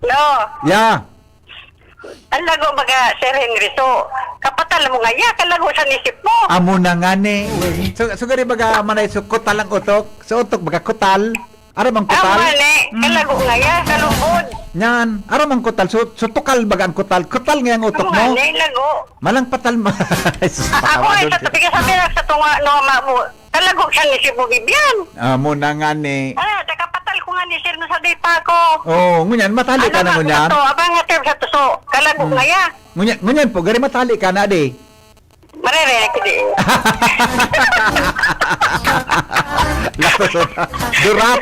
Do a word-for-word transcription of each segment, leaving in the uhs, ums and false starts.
No. Yeah. Ang lago baga, Sir Henry, so, kapatal mo nga, ya, kalago sa nisip mo. Amo na nga ni. So, so gani baga, manay, so, kutal ang utok? So, utok baga, kutal? Aram ang kutal? Amo nga ni, Hmm. kalago nga, ya, kalungod. Yan. Aram ang kutal? So, so, tukal baga ang kutal? Kutal nga ang utok Amo nga mo? ni, lago. Malang patal mo. Ay, sus, A-, ako ay, patawadon sa ka. tabi ka sa pirak sa tunga, no, mabu-, Talago siya ni si Bugib yan. Amo na nga ni. Ah, takapatal ko nga ni sir na sa day pa ako. Oo, ngunyan, matali ka Ano na ba ngunyan? to? Abang nga sir sa tuso. Kalago Hmm. nga ya. Ngunyan, ngunyan po, gari matali ka na, di? Marere na kidi. Latos na. Durat.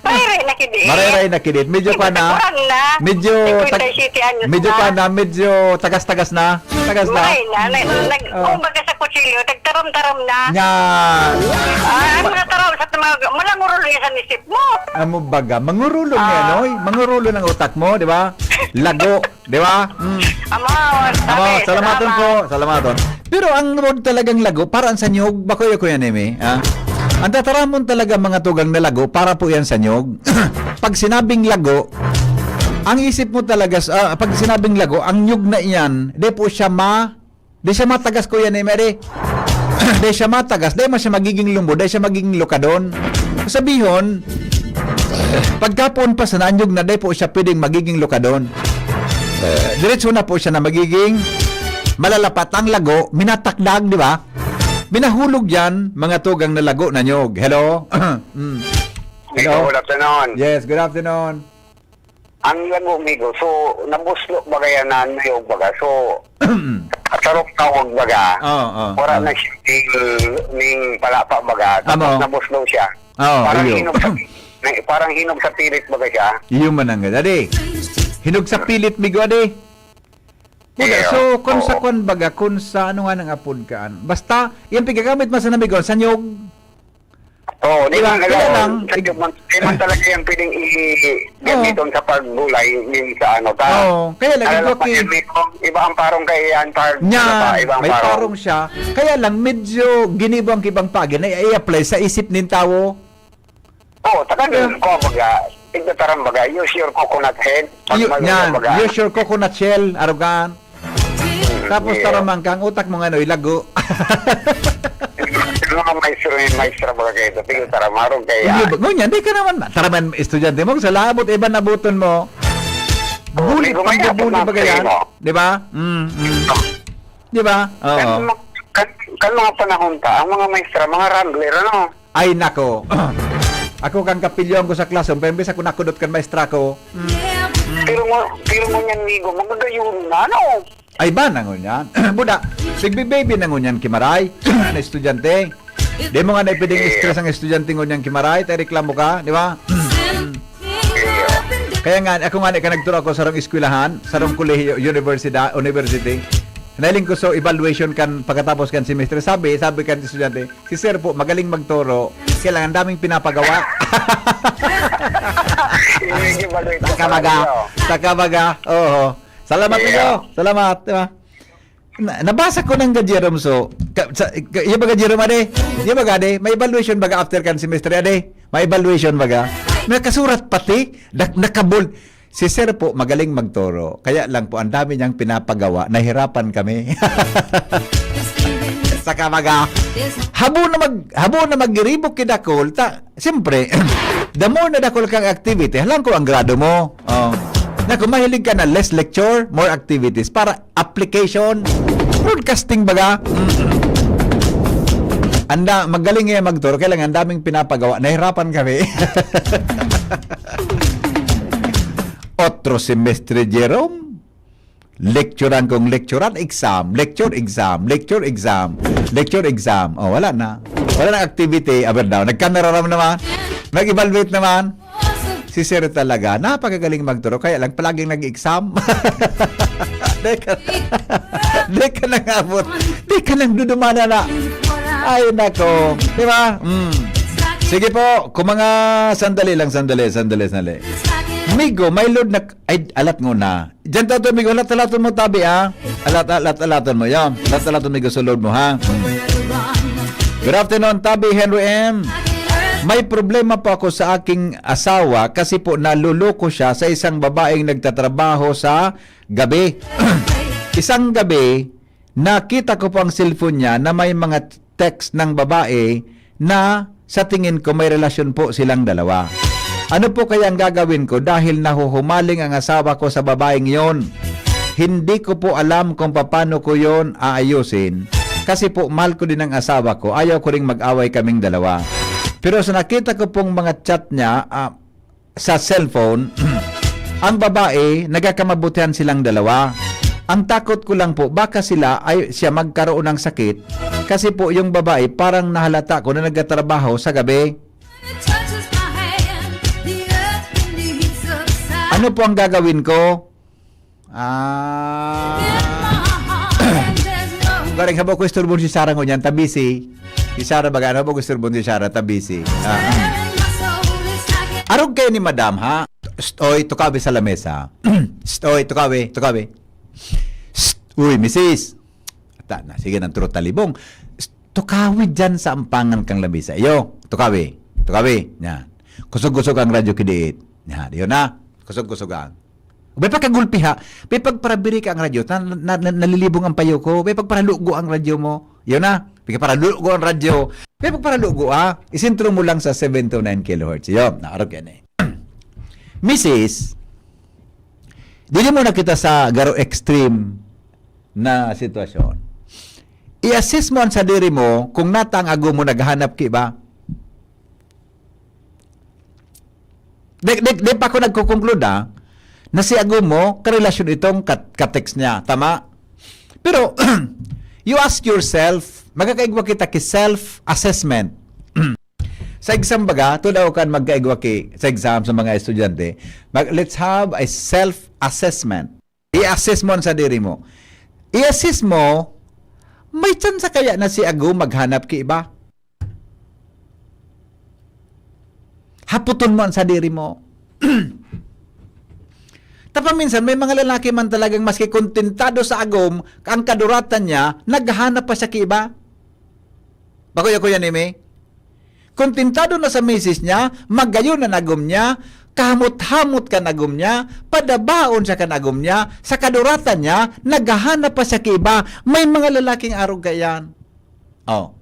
Marere na kidi. Marere na kidi. Medyo pa na. Kurang na. Medyo tag-, Fifty-six anyos medyo na. pa na. Medyo tagas-tagas na. Tagas na. Maray na, na, nag-, Oh. kumbaga sa kutsilyo, nagtaram-taram na. Yan. Ah, ang mga taram sa mga, malangurol niya sa nisip mo. Amo baga, mangurulong Ah. yan, oy. Mangurulong ang utak mo, di ba? Lago, di ba? Mm. Amo, Amo, sabi, salamaton salamat. po, salamaton. Pero ang road talagang lago, para ang sanyog, bako ya, Kuya Nemi, ah? Ang tataramon talaga, mga tugang na lago, para po yan sanyog. Pag sinabing lago, ang isip mo talaga, s-, ah, pag sinabing lago, ang nyug na iyan, di po siya ma-, di siya matagas, Kuya Nemi, di. Di siya matagas, di man siya magiging lumbo, di siya magiging lukadon. Sabihon, pagkapon pa sa nanyog na, di po siya pwedeng magiging lukadon. Diretso na po siya na magiging malalapat. Ang lago, minatakdag, di ba? Minahulog yan, mga tugang na lago na nyog. Hello? Mm. Hello? Good afternoon. Yes, good afternoon. Ang lago, migo. So, nabuslo baga yan na niyog baga. So, sarong tawag baga. Oo, oo, Wala oo. na siya ning, ning palapa baga. Tapos Amo. nabuslo siya. Oo, Parang iyo. hinog sa, may, parang hinog sa pilit baga siya. Iyo man ang gada, di. Hinog sa pilit, migo, di. Wala. Iyo, So, kung sa oo. kwan baga, kung sa ano nga nang apod kaan. Basta, yung pigagamit man sa namigo, sanyog. Oo, di Di ba? man Kaya alam, lang, sa ig- man, di man talaga yung pwedeng i-, Oo. gamiton sa paggulay, yung sa ano, ta. Oo, kaya lang, Alam igwa mo, ki- yung may, iba ang parong kaiyan, pag, Nya, ano pa, ibang may parong. parong siya. Kaya lang, medyo ginibo ang kibang pagi na i-apply sa isip nin tawo. Oo, takan Yeah. ko, baga, tigtataram baga, use your coconut head. Pag Yu-, mag-, yan, baga. use your coconut shell, arugan. Tapos Yeah. taraman ka, ang utak mo nga, no, ilago. Yung mga maestro, yung maestra baga kayo, tigil taramarong kaya. Hindi ba? Ngunyan, di ka naman, taraman, estudyante mo, sa labot, iba nabuton mo. Oo, Bulit, may gumawa pambubuli ako ng baga yan. sino. Di ba? Mm, mm. Di ba? Oo. Kan, kan, kan mga panahon pa, ang mga maestra, mga wrangler, ano? Ay, nako. Ako kang kapilyoan ko sa klason, pero imbes ako nakudot kan maestra ko. Mm. Pero mo, pero mo niyan, migo, magagayon na, ano? Ay ba, nangunyan? Buda, bigbi-baby nangunyan, kimaray. Na estudyante. Di mo nga na pwedeng Eh. stress ang estudyante ngunyan, kimaray. Tayo reklamo ka, di ba? Kaya nga, ako nga, ka nagturo ako sa rong eskwelahan, sa rong kolehiyo, universidad, university. Nailing ko sa evaluation kan pagkatapos kan semester. Sabi, sabi kan estudyante, "Si sir po, magaling magturo. Kaya lang, ang daming pinapagawa." Yung evaluation Sa kabaga. pala, Sa kabaga. Oo. Salamat Yeah. ninyo. Salamat. Di ba? Na, nabasa ko ng Gajerome, so, ka, sa, ka, yung mga Jerome, ade, yung mga, ade, may evaluation baga after kan semester, ade? May evaluation baga? Nakasurat pati, nak-, nakabol. "Si sir po, magaling magturo. Kaya lang po, ang dami niyang pinapagawa. Nahirapan kami." Saka baga, habo na mag-, habo na magribok kidakol, ta, siyempre, the more na dakol kang activity, halang ko ang grado mo. Oh. Na kung mahilig ka na, less lecture, more activities. Para application, broadcasting baga. Mm. Anda, magaling nga magturo, kaya lang ang daming pinapagawa. Nahirapan kami. Otro semestre, Jerome. Lecturean kong lecturean, exam, lecture, exam, lecture, exam, lecture, exam. Oh, wala na. Wala na activity, aber daw. Nagkameraram naman. Nag-evaluate naman. Si sir talaga, napakagaling magturo, kaya lang palaging nag-exam. Di ka, di ka nang abot. Di ka nang dudumana na. Ay, nako. Di ba? Mm. Sige po, kung mga sandali lang, sandali, sandali, sandali. Migo, may load na, ay, alat nguna. Diyan tato, migo, alat-alaton mo, tabi, ah. Alat, alat-alaton mo, yan. Alat-alaton, migo, sa load mo, ha? Good afternoon, tabi, Henry M. May problema po ako sa aking asawa kasi po naloloko siya sa isang babaeng nagtatrabaho sa gabi. Isang gabi, nakita ko po ang cellphone niya na may mga text ng babae na sa tingin ko may relasyon po silang dalawa. Ano po kaya ang gagawin ko dahil nahuhumaling ang asawa ko sa babaeng yon? Hindi ko po alam kung paano ko yon aayusin. Kasi po, mahal ko din ang asawa ko. Ayaw ko ring mag-away kaming dalawa. Pero sa nakita ko pong mga chat niya, ah, sa cellphone, ang babae, nagkakamabutihan silang dalawa. Ang takot ko lang po, baka sila ay siya magkaroon ng sakit. Kasi po, yung babae, parang nahalata ko na nagtatrabaho sa gabi. Ano po ang gagawin ko? Ah. Garing habo ko isturbon si Sarah ngunyan, tabisi. Si Sarah baga, ano po gusto si Sarah, tabisi. Ah. Arog kayo ni Madam, ha? Stoy, tukawi sa lamesa. Stoy, tukawi, tukawi. Uy, misis. Ata na, sige nang turot talibong. Tukawi dyan sa ampangan kang lamesa. Iyo, tukawi. Tukawi. Yan. Kusog-kusog ang radyo kidiit. Yan, yun na. Kusog-kusog ang. May pagkagulpi ha. May pagparabiri ka ang radyo. Na, na, na, nalilibong ang payo ko. May pagparalugo ang radyo mo. Yun na. May pagparalugo ang radyo. May pagparalugo ha. Isentro mo lang sa seven to nine kilohertz. Yun. Naarog yan eh. Misis, dili mo na kita sa garo extreme na sitwasyon. I-assess mo ang sadiri mo kung natang ago mo naghahanap ki ba. Di, di, di pa ako nagkukonkluda na si ago mo, karelasyon itong kat-, katext niya. Tama? Pero, you ask yourself, magkakaigwa kita ki self-assessment. Sa exam baga, tulaw kan magkaigwa ki, sa exam sa mga estudyante, mag, let's have a self-assessment. I-assess mo ang sadiri mo. I-assess mo, may tsansa kaya na si ago maghanap ki iba? Haputon mo ang sadiri mo. Tapaminsan, may mga lalaki man talagang maski kontentado sa agom, ang kaduratan niya, naghahanap pa siya ki iba. Bakuya-kuya ni mi. Kontentado na sa misis niya, magayon na nagom niya, kahamot-hamot ka nagom niya, padabaon siya ka nagom niya, sa kaduratan niya, naghahanap pa siya ki iba. May mga lalaking arog kaiyan. Oh.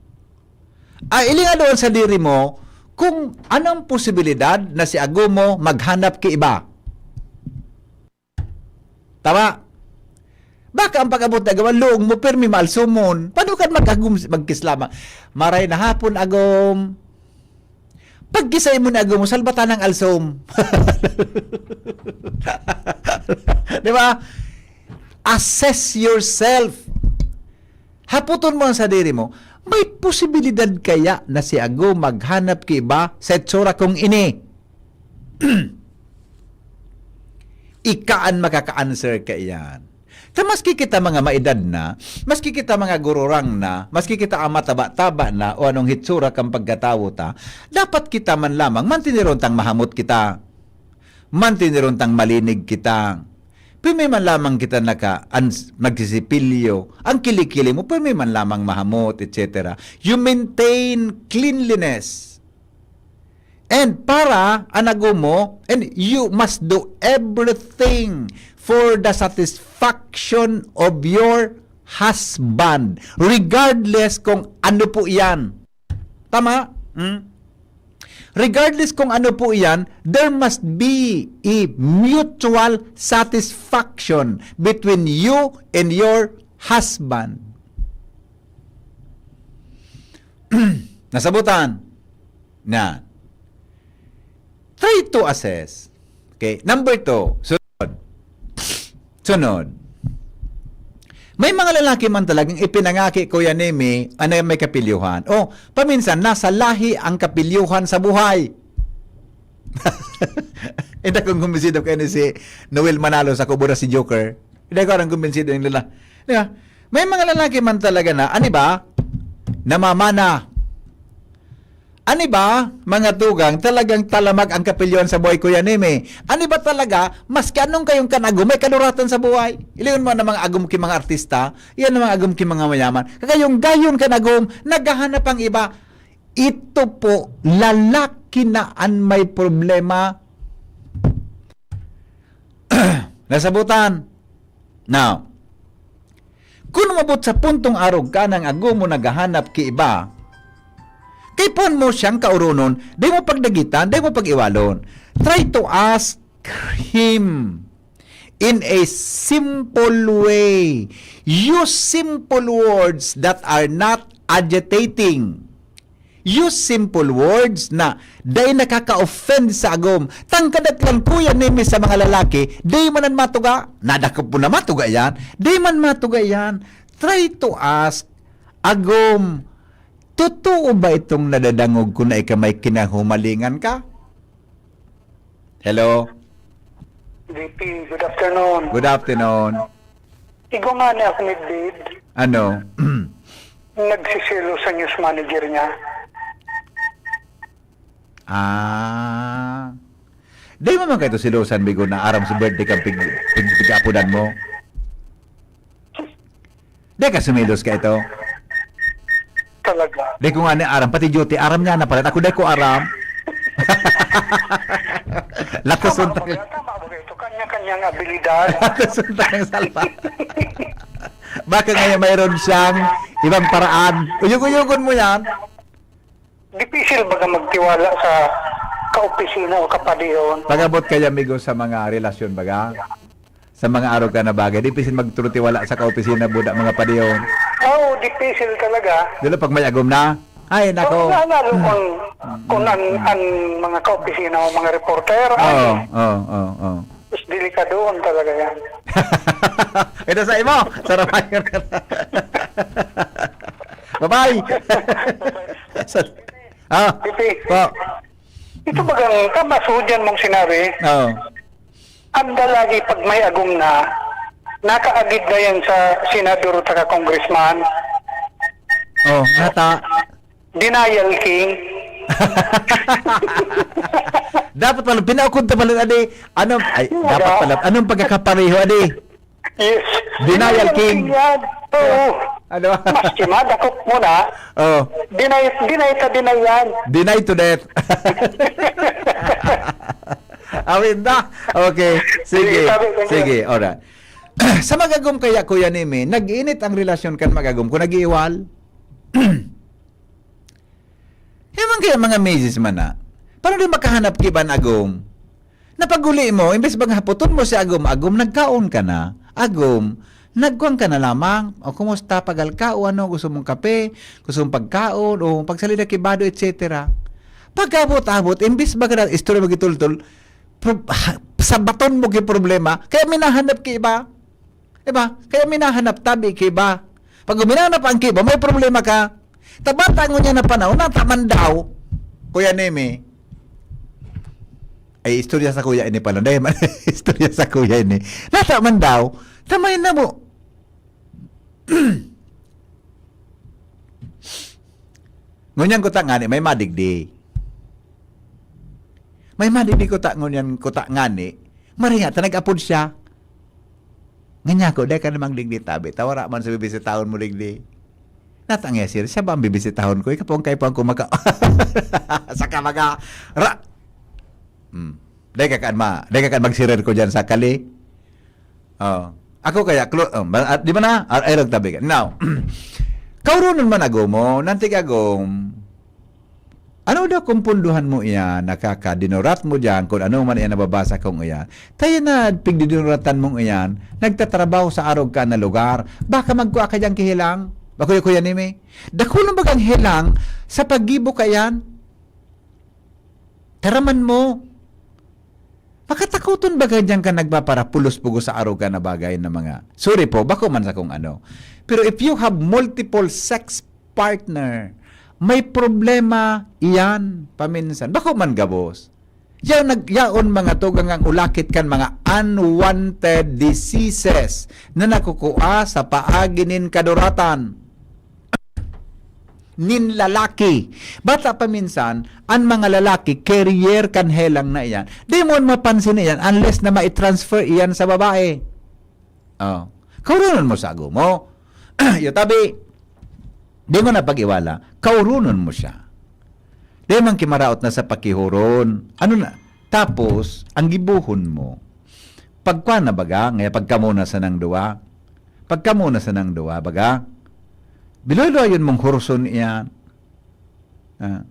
Ay, ilinga doon sa diri mo kung anong posibilidad na si ago mo maghanap ki iba. Tama? Baka ang pag-abot na gawa, luong mo, pirmi maalsomon. Paano ka mag-agom, magkislama? Maray na hapon, agom. Pagkisay mo ni agom mo, salbatan ng alsom. Di ba? Assess yourself. Haputon mo ang sadiri mo, may posibilidad kaya na si ago maghanap ki iba sa itsura kong ini? Ika an makaka-answer kaiyan. Ta maski kita mga maedad na, maski kita mga gururang na, maski kita ang mataba-taba na o anong hitsura kan pagkatawo ta, dapat kita man lamang mantiniron tang mahamot kita. Mantiniron tang malinig kita. Pirmi man lamang kita naka-, ans-, magsisipilyo. Ang kilikili mo, pirmi man lamang mahamot, et cetera. You maintain cleanliness. And para, anago mo, and you must do everything for the satisfaction of your husband, regardless kung ano po iyan. Tama? Hmm? Regardless kung ano po iyan, there must be a mutual satisfaction between you and your husband. Nasabutan? Na. Try to assess. Okay, number two. Sunod. Sunod. May mga lalaki man talagang ipinangaki, Kuya Nemi, ano yung may kapilyuhan. O, paminsan, nasa lahi ang kapilyuhan sa buhay. Hindi akong kumbinsido kayo ni si Noel Manalo sa Kubura si Joker. Hindi ko alam kumbinsido yung lala. Di ba? May mga lalaki man talaga na, ano ba? Namamana. Ani ba, mga tugang, talagang talamak ang kapilyon sa buhay, Kuya Neme? Ani ba talaga, maski anong kayong kanagom, may kaduratan sa buhay? Ilingon mo na mga agom ki mga artista, yan ang mga agom ki mga mayaman. Kagayong gayon kanagom, naghahanap ang iba. Ito po, lalaki na an may problema. Nasabutan. Now, kun umabot sa puntong arog ka nang agom mo naghahanap ki iba, kaipuhan mo siyang kauronon, dai mo pagdagitan, dai mo pag-iwalon. Try to ask him in a simple way. Use simple words that are not agitating. Use simple words na dai nakaka-offend sa agom. Tangkadak lang, Kuya Nemi, sa mga lalaki, dai man an matuga. Nadakop mo na matuga yan. Dai man matuga yan. Try to ask, "Agom, totoo ba itong nadadangog ko na ika may kinahumalingan ka?" Hello? D P, good afternoon. Good afternoon. Igwa nga ni ako ni Dave, Ano? nagsiselo sa news manager niya. Ah. Di mo man kayo silosan, Bigo, na aram sa birthday kang pig, pig, pig-apodan mo? Di ka sumilos ka ito? Talaga. Di ko nga ni aram, pati duty, aram niya na pala. Ako di ko aram. Latos Tama untang. Ba ito? Kanya-kanyang abilidad. Latos untang salpa. Baka ngayon mayroon siyang ibang paraan. Uyog-uyogon mo yan. Dipisil baga magtiwala sa kaopisina o kapadihon? Pag-abot kaya, amigo, sa mga relasyon, baga? Sa mga araw ka na bagay, di pisil magtutiwala sa kaopisina, buda, mga padihon. Oo, dipisil talaga. Dilo pag may agom na. Ay, nako. Lalo kung, kung ang, ang mga kaopisina o mga reporter, Oo, ay, oo, oo, oo. mas delikadoon talaga yan. Ito sa imo, sa Ramayan. Bye-bye. Sa- ah, Pipi, po. Ito bagang kamasudyan mong sinabi, Oo. ang lalaki pag may agom na, nakaagid na yan sa senador at saka congressman. Oh, nata. Denial king. Dapat pala, pinaukod na pala, adi. Ano, ay, dapat pala, anong pagkakapareho, adi? Yes. Denial king. Yan. Oo. Ano? Maski madakop mo na, Oh. deny, deny ta, deny yan. Deny to death. Awit na. Okay. Sige. Sige, sabi ko, Sige, alright. Sa mag-agom kaya, Kuya Neme, nag-iinit ang relasyon kan mag-agom kung nag-iiwal? Ewan kaya mga misis man na. Paano di makahanap ki iban agom? Napaguli mo, imbes bang hapoton mo si agom, "Agom, nagkaon ka na? Agom, nagkuhan ka na lamang? O kumusta, pagal ka? O ano, gusto mong kape? Gusto mong pagkaon? O pagsalida ki bado," et cetera. Pag-abot-abot, imbes ba ka na istorya magitultol, pro- sabaton mo ki problema, kaya minahanap ki iba. Diba? Kaya minahanap tabi ki iba. Pag minahanap ang ki iba, may problema ka. Tabata ngunyan na panahon, nata man daw, Kuya Neme. Ay, istorya sa kuya ini pala. Dahil man, istorya sa kuya ini. Nata man daw, tamay na mo. Ngunyan ko ta ngani, may madigdi. May madigdi ko ta ngunyan ko ta ngani. Maringa ta nag-apod siya. Nganyako, dai ka namang digdi tabi. Ta wara man sa bibisitahon mo digdi. Natangya siya, siya ba ang bibisitahon ko? Ikaw po ang kaipuhan ko maka... Saka maga... Ra... Hmm. Dai ka kaan ma... Dai ka kaan magsirer ko dyan sa kali. Oh. Ako kaya, klo... oh, ma- at di ba na? Ay, ay, lang tabi ka. Now, kaurunon man agom mo, nantig agom, ano daw kung punduhan mo iyan, nakakadinurat mo diyan, kung ano man iyan nababasa kong iyan. Tayo na pigdidinuratan mong iyan, nagtatrabaho sa arog ka na lugar. Baka magkua ka diyang kihilang. Bakuya-kuya ni mi. Dakulong bagang hilang sa paggibo ka iyan. Taraman mo. Makatakoton baga diyan ka nagpaparapulos pugo sa arog ka na bagay na mga... Sorry po, bako man sa kung ano. Pero if you have multiple sex partner, may problema iyan paminsan. Bako man gabos. Yaon, nag, yaon mga tugang ang ulakit kan mga unwanted diseases na nakukua sa paagi nin kaduratan nin lalaki. Bata pa minsan, ang mga lalaki, carrier kan helang na iyan. Di mo mapansin iyan unless na ma-transfer iyan sa babae. Oh. Kaurunon mo sa agom mo. Yo, tabi, di mo na pag-iwala. Kaurunon mo siya. Dai man ki maraot na sa pakihuron. Ano na? Tapos, ang gibohon mo, pagkua na baga, ngaya pagkamo na sanang duwa, pagkamo na sanang duwa, baga, biloy-loyon mong huruson iyan. Ah.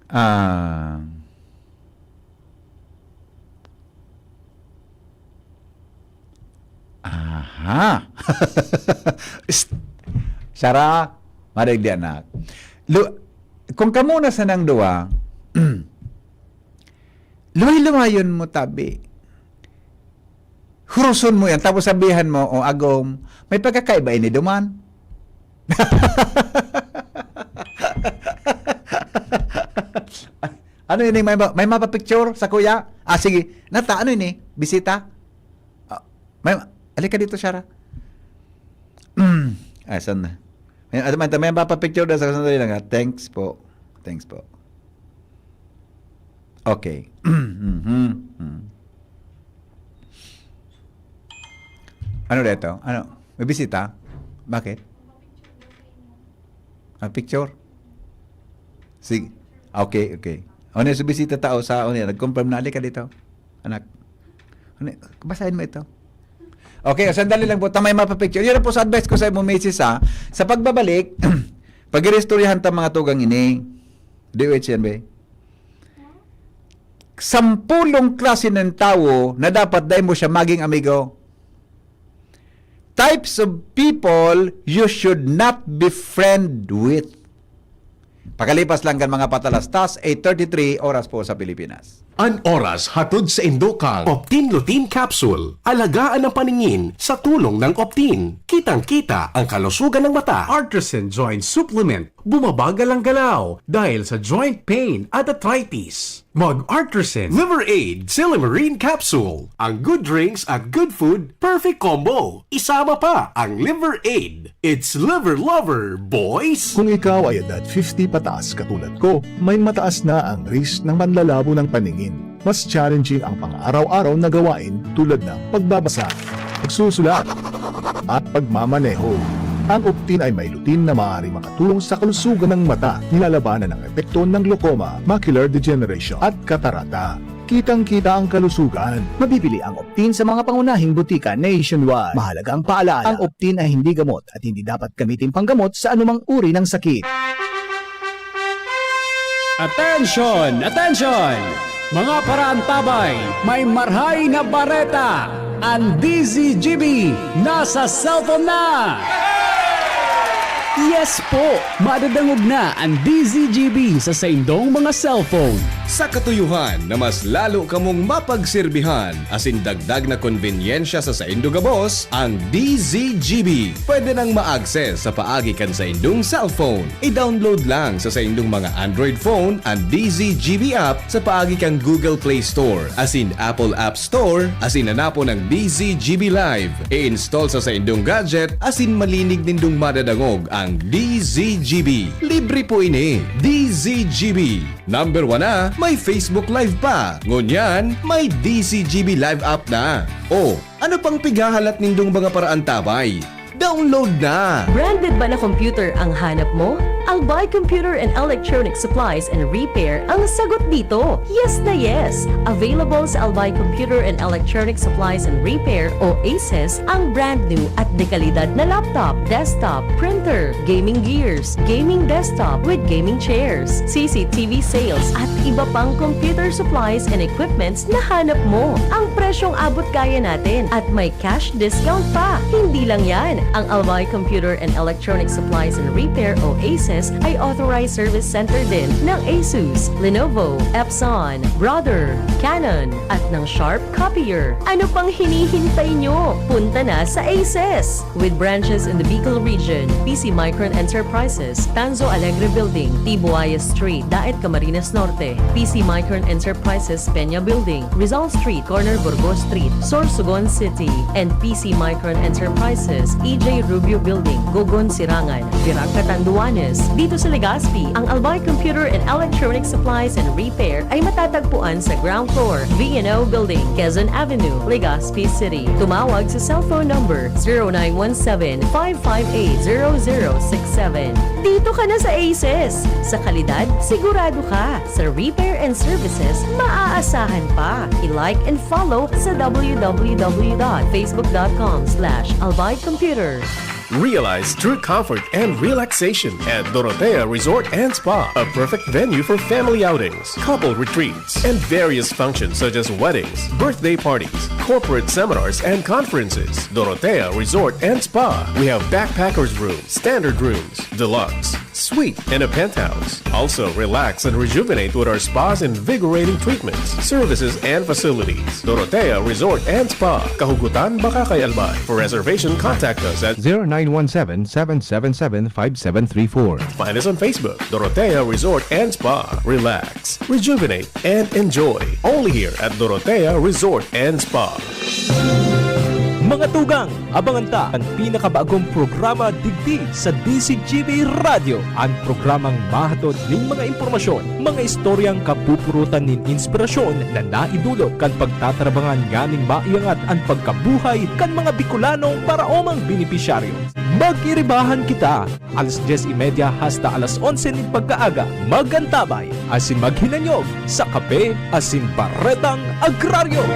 Ah. Aha. Psst. Sara, madigdi, anak. Lu-, kung kamo na sanang duwa, luway-luwayon mo tabi. Huruson mo yan, tapos sabihan mo, "O, agom, may pagkakaiba ini duman?" Ano ini? May ma-, may mapapicture sa kuya? Ah, sige. Nata, ano ini? Bisita? Ah, may, halika dito, Shara. Ay, saan na? May, may, may mapapicture daw sa sandali lang, ah. Thanks po. Thanks po. Okay. Mhm. Mm. Ano dito? Ano? May bisita? Bakit? Ah, picture? Sige. Okay, okay. O, na, sa bisita tao sa, o, na, nag-confirm na, halika dito, anak. Ano, basahin mo ito. Okay, sandali lang po. Tamay mapapicture. Yun na po sa advice ko sa imo, misis, ha. Sa pagbabalik, pag-iristoryahan ta mga tugang ini. D O H yan, be. Sampulong klase ng tawo na dapat dai mo siya maging amigo. Types of people you should not be friend with. Pakalipas lang kan mga patalastas, eight thirty-three oras po sa Pilipinas. An oras hatod sa indo kang Optin Lutein Capsule. Alagaan ang paningin sa tulong ng Optin. Kitang-kita ang kalusugan ng mata. Artisan Joint Supplement. Bumabagal ang galaw dahil sa joint pain at arthritis. Mag Artisan Liver Aid Silymarin Capsule. Ang good drinks at good food, perfect combo. Isama pa ang Liver Aid. It's Liver Lover, boys! Kung ikaw ay edad fifty pataas katulad ko, may mataas na ang risk ng panlalabo ng paningin. Mas challenging ang pang-araw-araw na gawain tulad ng pagbabasa, pagsusulat, at pagmamaneho. Ang Optin ay may lutein na maaaring makatulong sa kalusugan ng mata, nilalabanan ang epekto ng glaucoma, macular degeneration, at katarata. Kitang-kita ang kalusugan. Mabibili ang Optin sa mga pangunahing butika nationwide. Mahalagang paalala, ang Optin ay hindi gamot at hindi dapat gamitin panggamot sa anumang uri ng sakit. Attention! Attention! Mga paraantabay, may marhay na bareta! An D Z G B nasa cellphone na! Yes po! Madadangog na an D Z G B sa saindong mga cellphone. Sa katuyohan na mas lalo kamong mapagserbihan asin dagdag na konbenyensya sa saindo gabos, ang D Z G B pwede nang ma-access sa paagi kan saindong cellphone. I-download lang sa saindong mga Android phone an D Z G B app sa paagi kan Google Play Store asin Apple App Store asin hanapon ang D Z G B Live. I-install sa saindong gadget asin malinig nindong madadangog ang D Z G B. Libre po ini. D Z G B. Number one na, may Facebook Live pa. Ngunyan, may D Z G B Live app na. O, ano pang pighahalat nindong mga paraantabay? Download na! Branded ba na computer ang hanap mo? Albay Computer and Electronic Supplies and Repair ang sagot dito. Yes na yes! Available sa Albay Computer and Electronic Supplies and Repair o ACES ang brand new at dekalidad na laptop, desktop, printer, gaming gears, gaming desktop with gaming chairs, C C T V sales at iba pang computer supplies and equipments na hanap mo. Ang presyong abot kaya natin at may cash discount pa. Hindi lang yan, ang Albay Computer and Electronic Supplies and Repair o ACES ay authorized service center din ng Asus, Lenovo, Epson, Brother, Canon, at ng Sharp Copier. Ano pang hinihintay nyo? Punta na sa ACES! With branches in the Bicol region, P C Micron Enterprises, Tanzo Alegre Building, Tibuaya Street, Daet, Camarines Norte, P C Micron Enterprises, Peña Building, Rizal Street, corner Burgos Street, Sorsogon City, and P C Micron Enterprises, E J Rubio Building, Gogon, Sirangan, Virac, Catanduanes. Dito sa Legazpi, ang Albay Computer and Electronic Supplies and Repair ay matatagpuan sa ground floor, V and O Building, Quezon Avenue, Legazpi City. Tumawag sa cellphone number zero nine one seven, five five eight, zero zero six seven. Dito ka na sa Aces! Sa kalidad, sigurado ka. Sa repair and services, maaasahan pa. I-like and follow sa w w w dot facebook dot com slash albay computer. Realize true comfort and relaxation at Dorotea Resort and Spa, a perfect venue for family outings, couple retreats, and various functions such as weddings, birthday parties, corporate seminars, and conferences. Dorotea Resort and Spa. We have backpackers room, standard rooms, deluxe, suite, and a penthouse. Also, relax and rejuvenate with our spa's invigorating treatments, services, and facilities. Dorotea Resort and Spa, Kahugutan, Bacacay, Albay. For reservation, contact us at zero nine one seven, seven seven seven, five seven three four. Find us on Facebook, Dorotea Resort and Spa. Relax, rejuvenate, and enjoy. Only here at Dorotea Resort and Spa. Mga tugang, abangan ta an pinakabagong programa digdi sa D Z G B Radyo, an programang mahatod nin mga impormasyon, mga istoryang kapupurutan nin inspirasyon na naidulot kan pagtatarabangan nganing maiangat an pagkabuhay kan mga Bicolanong paraomang benepisyaryo. Mag-iribahan kita, alas dyes y media hasta alas onse nin pagkaaga. Mag-antabay asin maghinanyog sa Kape asin Baretang Agraryo.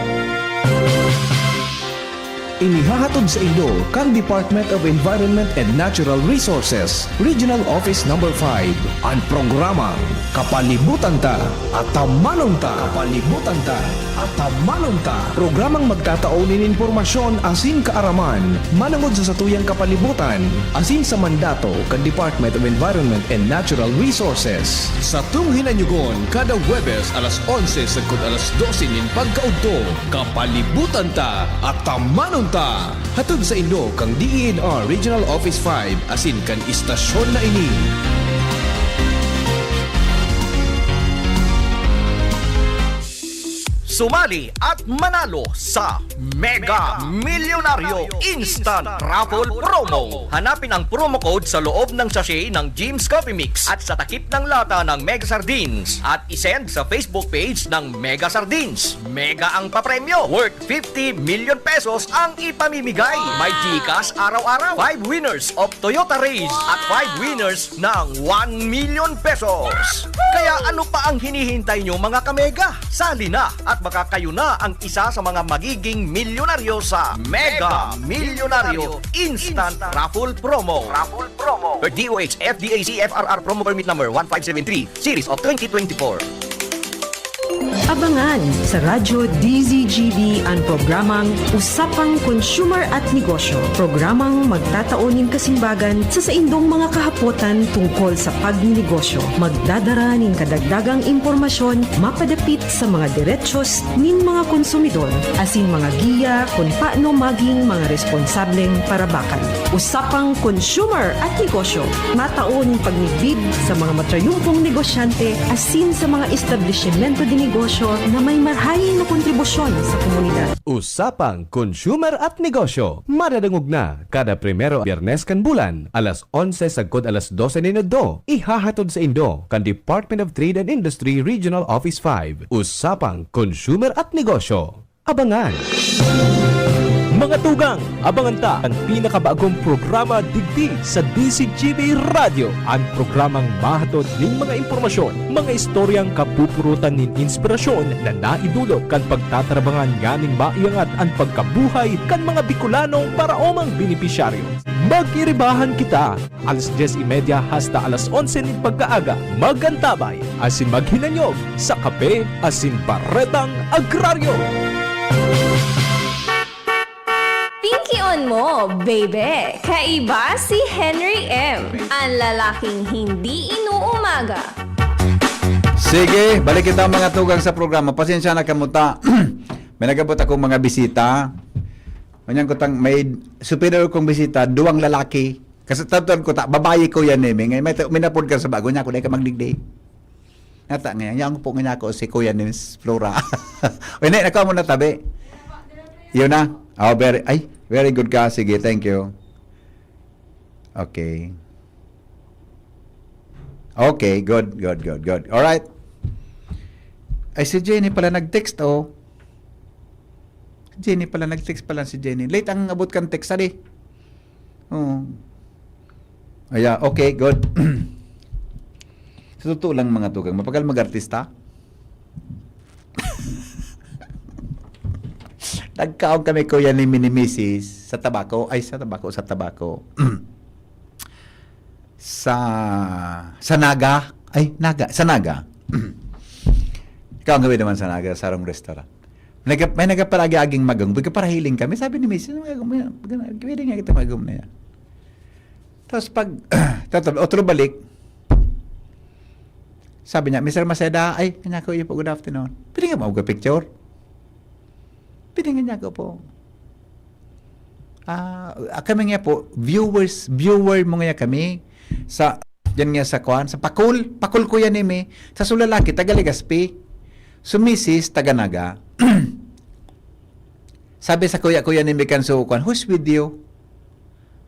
Inihahatod saindo kan Department of Environment and Natural Resources, Regional Office Number five, an programang Kapalibutan Ta, Atamanon Ta. Kapalibutan Ta, Atamanon Ta. Programang magtatao nin impormasyon asin kaaraman manongod sa satuyang kapalibutan asin sa mandato kan Department of Environment and Natural Resources. Satong hinanyogon kada Huwebes alas onse sagkod alas dose nin pagkaudto. Kapalibutan Ta, Atamanon Ta. Hatod saindo kan D E N R Regional Office five asin kan istasyon na ini. Sumali at manalo sa Mega Milyonaryo Instant Raffle Promo. Hanapin ang promo code sa loob ng sachet ng Jim's Coffee Mix at sa takip ng lata ng Mega Sardines at isend sa Facebook page ng Mega Sardines. Mega ang papremyo, worth fifty million pesos ang ipamimigay. May GCash araw-araw, five winners of Toyota Raize at five winners ng one million pesos. Kaya ano pa ang hinihintay nyo, mga kamega? Sali na at baka kayo na ang isa sa mga magiging milyonaryo sa Mega Milyonaryo Instant Raffle Promo. Raffle Promo. Per D O H F D A C F R R Promo Permit Number one five seven three, Series of twenty twenty-four. Abangan sa Radyo D Z G B an programang Usapang Consumer at Negosyo, programang magtatao nin kasimbagan sa saindong mga kahapotan tungkol sa pagninegosyo. Magdadara nin kadagdagang impormasyon mapadapit sa mga derechos nin mga konsumidor asin mga giya kun paano maging mga responsableng parabakan. Usapang Consumer at Negosyo, matao nin pagmidbid sa mga matrayumpong negosyante asin sa mga establisimento de negosyo na may marahay na kontribusyon sa komunidad. Usapang Consumer at Negosyo, madadangog na kada primero Biyernes kan bulan, alas onse sagkod alas dose nin udto. Ihahatod saindo kan Department of Trade and Industry Regional Office five. Usapang Consumer at Negosyo. Abangan! Mga tugang, abangan ta an pinakabagong programa digdi sa D Z G B Radyo, an programang mahatod nin mga impormasyon, mga istoryang kapupurutan nin inspirasyon na naidulot kan pagtatarabangan nganing maiangat an pagkabuhay kan mga Bicolanong paraomang benepisyaryo. Mag-iribahan kita! Alas dyes y media hasta alas onse nin pagkaaga, mag-antabay asin maghinanyog sa Kape asin Baretang Agraryo. Pinkion mo, baby! Kaiba si Henry M, ang lalaking hindi inuumaga. Sige, balik kita, mga tugang, sa programa. Pasensya na kamuta. May nagabot akong mga bisita. Manyang kutang may superior kong bisita, duwang lalaki. Kasi tatuan ko ta, babayi ko yan eh. May, may, may napod ka sa bago niya, ako na ka magdigdi. Nata ngayon, yan po nga ako si Kuya ni Miss Flora. Uy, hindi, nakuha mo na tabi. Yun na. Oh, very, ay, very good ka. Sige, thank you. Okay. Okay, good, good, good, good. Alright. Ay, si Jenny pala nag-text, oh. Jenny pala, nag-text pala si Jenny. Late ang abot kan text, ali. Oo. Aya, okay, good. Sa totoo lang, mga tugang, mapagal mag-artista? Nagkaon kami, kuya, ni, ni misis sa Tabaco. Ay, sa Tabaco, sa Tabaco. Sa, sa Naga. Ay, Naga. Sa Naga. Ikaw ang gawin naman sa Naga, sa sarong restaurant. Nag-, may nagaparaagi-aging magong, nagaparahiling kami. Sabi ni misis, "Ano magong mo yan? Pwede nga kita magong na yan." Tapos pag, tatab-, otro balik, sabi niya, "Mister Maceda, ay, kanya ko, iyo po, good afternoon. Pwede nga mag-picture?" Pwede nga niya ako po. Ah, ah, kami nga po, viewers, viewer mo nga kami sa, yan nga sa kwan, sa Pakul, Pakul kuya ni mi, sa sulalaki, taga Legazpi. Sumisis, taga Naga. Sabi sa kuya, kuya ni mi kan so kwan, "Who's with you?"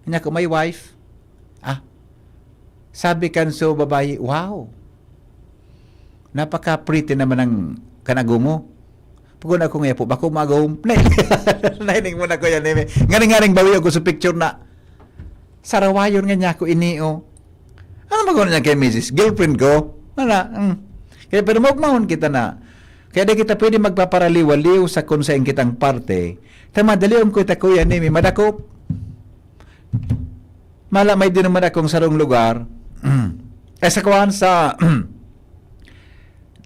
Niya ko, "My wife." Ah, sabi kan so babayi, "Wow, napaka-pretty naman ng kanago mo." Pagod ako nga po, bako magom. Nahiling mo na, kuya ni mi. Nganing-nganing bawi ako sa picture na sarawayon nga niya ako ini, oh. Ano magod niya kay misis? Girlfriend ko? Wala. Mm. Kaya pero maugmahon kita na. Kaya di kita pwede magpaparaliwaliw sa kung saan kitang parte. Ta madali ang kuya, kuya ni mi, madakop. Mala may din naman akong sarong lugar. Eh, sa kuwan sa,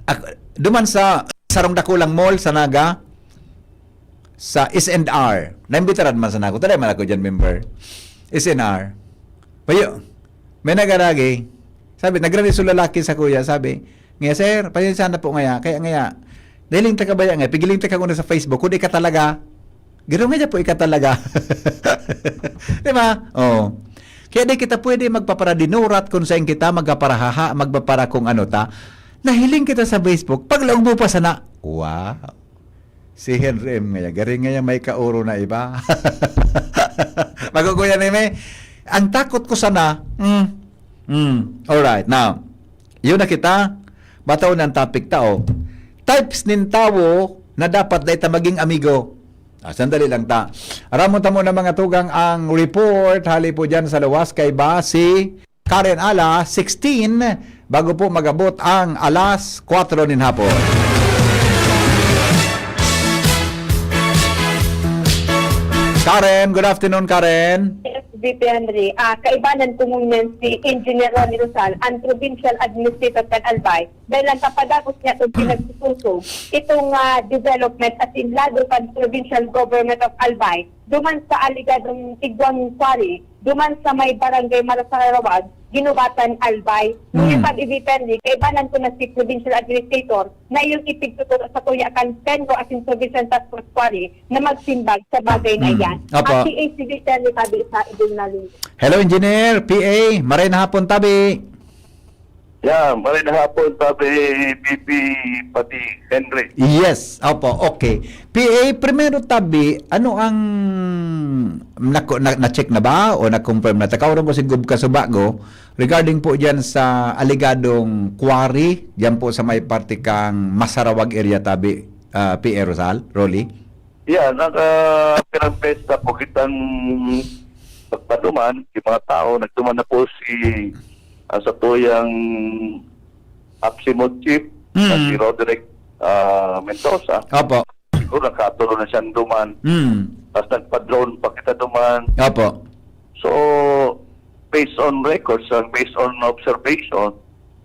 ak-, duman sa sarong dakulang mall sa Naga, sa S and R. Naimbitaran man sa nako. Tara man ako dyan, member. S and R. Payo, may nagaragi. Sabi, nagrani sa lalaki sa kuya, sabi, "Nga, sir, pasensya na po ngaya. Kaya ngaya, dahil yung takabaya nga, pigiling taka muna sa Facebook, kung di ka talaga, gano'n nga po ika talaga." Di ba? Oh. Kaya di kita pwede magpaparadinurat kung saan kita, magpaparahaha, magpapara kung ano ta. Nahiling kita sa Facebook, paglaog mo pa sana, wow. Si Henry M ngaya, garing ngaya may kaoro na iba. Maguguyan ni me. Ang takot ko sana, mm, mm, alright, now, yun na kita. Bataw ng topic ta, oh. Types nin tawo na dapat dai ta maging amigo. Ah, sandali lang ta. Aramon ta muna, mga tugang, ang report hali po dyan sa luwas kay ba si Karen, alas sixteen, bago po mag-abot ang alas kwatro nin hapon. Karen, good afternoon, Karen. Yes, V P Henry. Ah, kaibanan ko ngunyan si Engineer Ronnie Rosal, ang Provincial Administrator kan Albay, dahil ang kapadagos niya itong pinagsususo, itong, ah, development at inlado kan Provincial Government of Albay, duman sa aligadong Tiguang Quarry, duman sa may Barangay Marasarawag, Ginubatan, Albay. Ngunyan, Mm. pag-ibitandi, kaibanan ko na si Provincial Administrator na iyong ipigtuturo sa kuya kan PENGO asin Provincial Task Force Quarry na magsimbag sa bagay na Mm. iyan. Apo. At si A C B Terry tabi sa Idol na Linggo. Hello, Engineer, P A, maray na hapon, tabi. Yeah, maray na hapon, tabi, P P, pati Henry. Yes, opo, okay. P A, primero tabi, ano ang nako-, na, na-check na ba o na-confirm na? Takaw mo si Gub Kasubago regarding po diyan sa aligadong quarry, diyan po sa may parte kang Masarawag area tabi, ah, P A Rosal, Rolly? Yeah, naka-, pirang pesta po kitang pagpaduman, yung mga tao, nagduman na po si, ah, sa tuyang Apsimod Chief, na Mm. si Roderick, ah, Mendoza. Opo. Siguro nakatulo na siyang duman. Mm. Tapos nagpa-drone pa kita duman. Opo. So, based on records, ah, based on observation,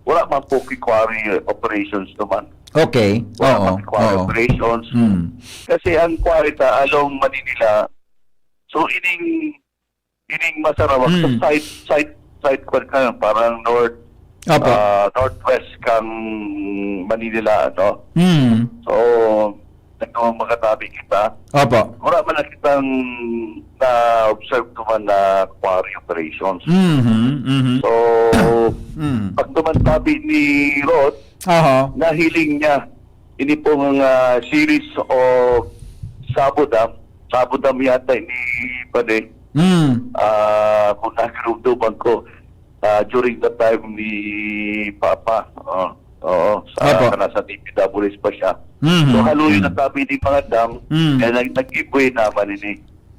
wala man po ki quarry operations duman. Okay. Wala Oo, man ki quarry oo. operations. Mm. Kasi ang quarry ta along Manila, so ining, ining Masarawag sa Mm. side, side, side kwan ka, parang north, Opo. ah, northwest kang Manila, ano? Mm. So, nagkawang magkatabi kita. Opo. Wala man na kitang na-observe ko man na quarry operations. Mhm, mhm. So, Mm. pag duman tabi ni Rod, Aha. nahiling niya ini pong, ah, series of Sabodam. Sabodam yata ini, pare. Mm. Ah, kung nakarumduman ko. ah, during the time ni Papa. Oo, oo, sa, Opo. nasa D P W S pa siya. Mhm, So, haluyo mhm. na kami ni mga dam, Mm. kaya nag-, nag-giveaway naman ini.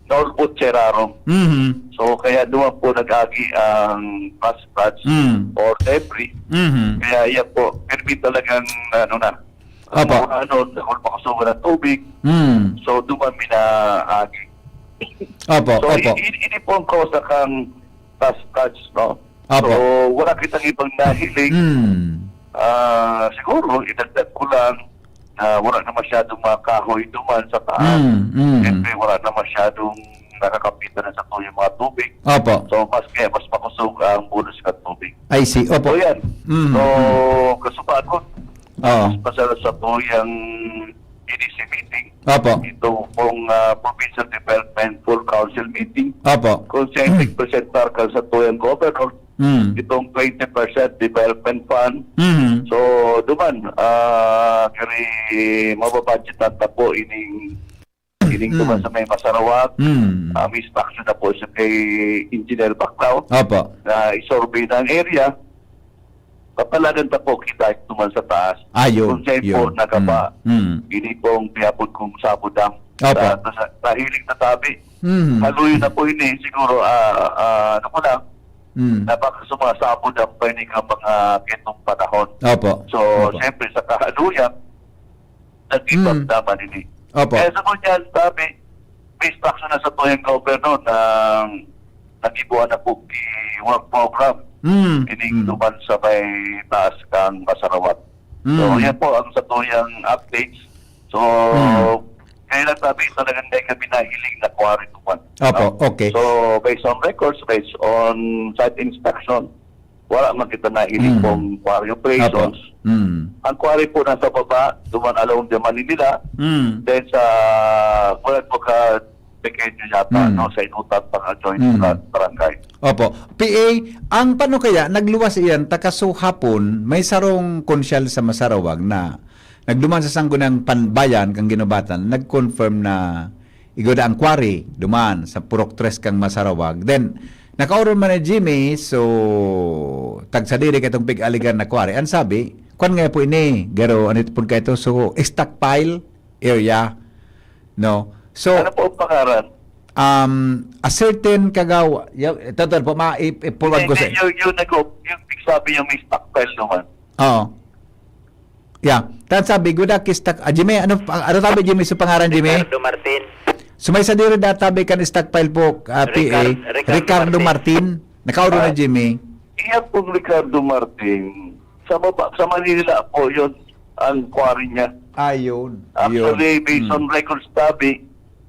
Naulbot siya raro. Mhm. So, kaya doon po nag-agi ang fast floods Mm. or debris. Mhm. Kaya yan po, permi talagang, ano na, Opo. ano, ano, kung pakusugan ng tubig. Mm. So, doon kami naagi. Opo, So, opo. i-, i-, ini po ang cause ng fast floods, no? Opo. So, wala kitang ibang nahiling. Mm. Ah, siguro, idagdag ko lang, ah, wala na masyadong mga kahoy duman sa taas. Mm, mm. Siyempre, wala na masyadong nakakapitan na sa tuyo yung mga tubig. Opo. So, mas kaya mas makusog ang bulos ng tubig. I see. Opo. So, yan. Mm, So, mm. kasubagon, Oo. pasal sa tuyang E D C meeting, Opo. ito pong, ah, Provincial Development Full Council meeting, Opo. kung siya yung nagpresentar ka sa tuyang governor, Mm. itong twenty percent development fund. Mm. So, duman, ah, kani mababudgetan ta po ining, ining Mm. duman sa may Masarawak. Mm. Ah, may instruction na po siya kay Engineer Baclao Opo. na i-survey na ang area. Papalagan ta po kita duman sa taas. Ah, yun, Kung siya po yun. nagaba, Mm, mm. ini pong piyapod kong Sabo Dam. Opo. Sa, sa, sa hiling na tabi. Mm. Haluyo na po ini, siguro, ah, ah, ano ko lang, Mm. napaka sumasabod ang pwede ka mga ketong panahon. Opo. So, Opo. siyempre, sa kahaluyan, nag-give up Mm. naman ini. Opo. Kaya sa ngunyan, sabi, may instruction na sa tuyang governor na nag-ibuan na po ki work program. Mm. Ining Mm. duman sa may taas kang Masarawak. So, Mm. yan po ang sa tuyang updates. So, Mm. kaya lang sabi, talagang dahil kami nahiling na quarry duman. Opo, No? okay. So, based on records, based on site inspection, wala man kita nahiling Mm. pong quarry operations. Opo. Mm. Ang quarry po nasa baba, duman along de Manila. Mm. Then sa, wala po ka pequeño yata, Mm. no, sa Inutan, pang adjoining Mm. sa barangay. Opo. P A, ang paano kaya, nagluwas iyan, ta kaso hapon, may sarong konsyal sa Masarawag na nagduman sa Sangguniang Pan-, Bayan kan Guinobatan, nag-confirm na igwa daa an quarry, duman, sa Purok Tres kan Masarawag. Then, nakaoron man ni Jimmy, so, tagsadiri ka itong pig-aligan na quarry. Ang sabi, kwan nga po ini, garo, ano ito po ka ito? So, stockpile area, no? So, Ano po ang pangalan? um, a certain kagawa, y-, ito, ito po, ma-, i-, i-forward ko Hindi, sa yung, yung nag-, yung sabi yung may stockpile naman. Oo. Yeah. Tan sabi, "Guda ki stock-," ah, Jimmy, ano, ano tabi, Jimmy, sa pangaran, Jimmy? Ricardo Martin. So, may sadiri da tabi kan stockpile po, ah, P A, Ricar-, Ricardo Ricardo Martin. Martin. Nakauro na, Ah. Jimmy. Iya pong Ricardo Martin, sa baba, sa Manila po yun, ang quarry niya. Ayun. Actually, Yun. based Hmm. on records tabi,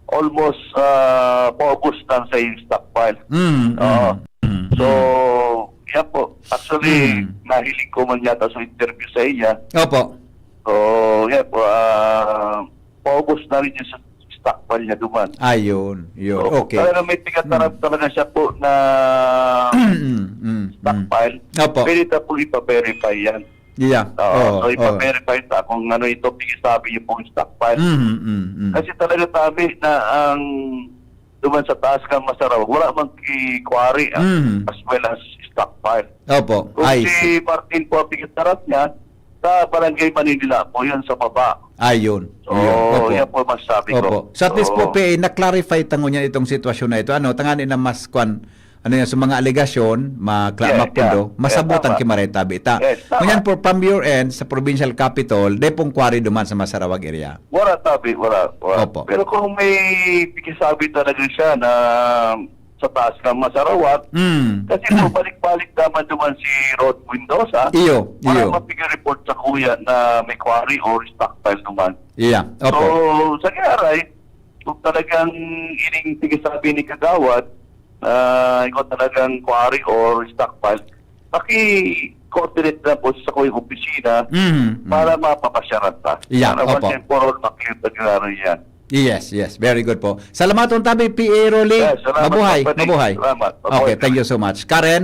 almost, ah, paubos na sa iyong stockpile. Mm, Oo. mm, mm, So, mm. yan po. Actually, Mm. nahiling ko man yata sa interview sa iya. Opo. So, yan po, ah, paubos na rin yung sa stockpile niya duman. Ayun, yun. So, Okay. talaga may tigatarap Mm. talaga siya po na Mm, mm, mm. stockpile. Opo. Pwede ta po ipa-verify yan. Yeah. Oo, Oo, so oo. ipa-verify ta kung ano ito, pigsabi niyo pong stockpile. Mhm, mm, mm. Kasi talaga sabi na ang duman sa taas kang Masaraw, wala mang ki-quarry, ah, Mhm. as well as stockpile. Opo, Kung I si see. Martin po ang pigtarap niya, sa Barangay Manila po yun, sa baba. Ayun, So, yun. Opo. yan po masasabi ko. Opo. So at least po, Oo. P A, na-clarify ta ngunyan itong sitwasyon na ito. Ano, tangani na mas kwan, ano yan, sa mga alegasyon, makla-, Yeah, mapundo, yeah. masabutan Yeah, tama. ki Maray Tabi ta. Yes, tama. Ngunyan po, from your end, sa provincial capital, dai pong quarry duman sa Masarawag area. Wala, tabi, wala, wala. Opo. Pero kung may pikisabi talaga siya na sa taas ng Masarawag, Mm. kasi po, balik-balik naman duman si Rod Mendoza Iyo, para iyo. mapigireport sa kuya na may quarry or stockpile duman. Iya, So, opo. sa kiyaray, kung talagang ining pikisabi ni Kagawad, ah, ikaw talagang quarry or stockpile, paki-coordinate na po sa kuyang opisina Mhm, mhm. para mapapasyaran ta. Iya, Para opo. once and for all, makita nyo na rin yan. Yes, yes. Very good po. Salamat, Tong Tabi, P A Rolly. Yes, salamat, Mabuhay, Papa Nick. mabuhay. Salamat. Mabuhay Okay, thank kami. you so much. Karen?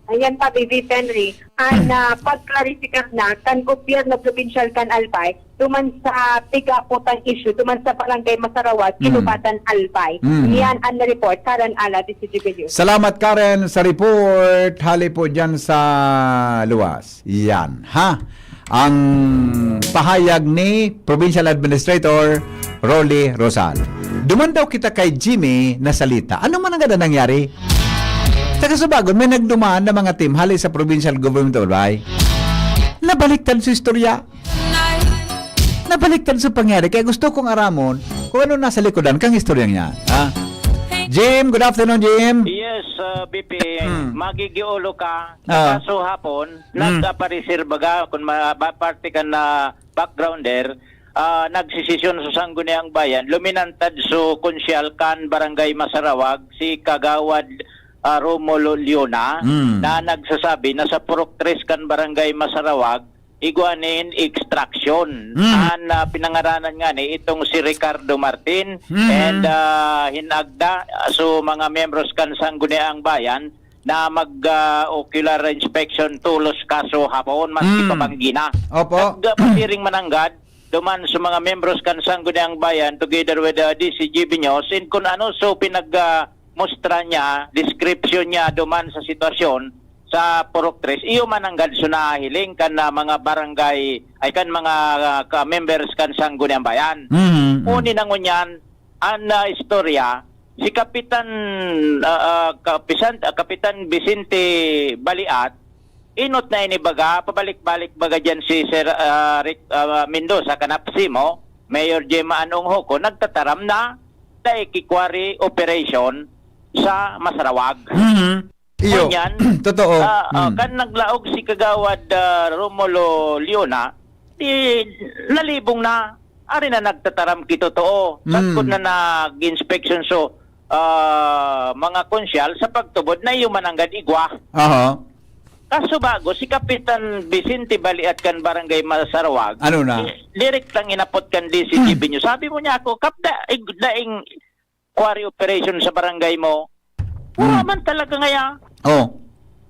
Ayan pa, Vivi Henry, ang ah, pagklarifikar na kan gobyerno probinsyal kan Albay, duman sa piga-apotang issue, duman sa barangay Masarawag, Kinubatan, Albay. Mm. Yan ang report. Karen Ala, D C G B News. Salamat, Karen, sa report. Hali po dyan sa luwas. Yan, ha? Ang pahayag ni Provincial Administrator Rolly Rosal. Duman daw kita kay Jimmy na salita. Ano man ang ganda nangyari? Taga Subagon, may nagduman na mga team hali sa provincial government of Albay. Nabaliktad sa istorya. Nabaliktad sa pangyari. Kaya gusto kong aramon kung ano nasa likodan kang istoryang yan. Ha? Jim, good afternoon, Jim. Yes, uh, B P, Hmm. magigiolo ka. Ah. Kaso hapon, Hmm. nag-aparisir baga, kung ma- ba- parte ka na backgrounder, ah, nagsisisyon sa Sangguniang Bayan, luminantad so konsyal kan Barangay Masarawag, si Kagawad ah, Romulo Leona, Hmm. na nagsasabi na sa Purok Tres kan Barangay Masarawag, igwa nin extraction. Hmm. An ah, pinangaranan nga ni itong si Ricardo Martin Hmm. and ah, hinagda so mga miyembros kan Sangguniang Bayan na mag ah, ocular inspection tolos kaso hapon maski Hmm. pabanggi na. Opo. Nag ah, pasiring mananggad duman sa mga miyembros kan Sangguniang Bayan together with the D C G B News in kung ano so pinag ah, mustra niya, description niya duman sa sitwasyon sa Purok Tres, iyo mananggad so nahiling kan ah, mga barangay, ay kan mga ah, ka-members kan Sangguniang Bayan. Mhm, mhm. Uni na ngunyan, an ah, istorya, si Kapitan ah, ah, Kapisan, ah, Kapitan Vicente Baliat, inot na inibaga, pabalik-balik baga diyan si Sir ah, Rick ah, Mendoza, kanapsi mo, Mayor Gemma Anong Hoko, nagtataram na dai ki quarry operation sa Masarawag. Mhm. Iyo. Ngunyan, Totoo. ah, ah, Mm. kan naglaog si Kagawad ah, Romulo Leona, di, nalibong na. Ari na nagtataram ki totoo. Mm. Sagkod na nag-inspection so ah, mga konsyal sa pagtubod na iyo mananggad igwa. Aha. Kaso bago, si Kapitan Vicente Baliat kan Barangay Masarawag, Ano na? eh, direct lang inapot kan D C G B News. Sabi mo niya ako, "Kap, da, ig- daing quarry operation sa barangay mo." Wala Hmm. man talaga ngaya. Oh.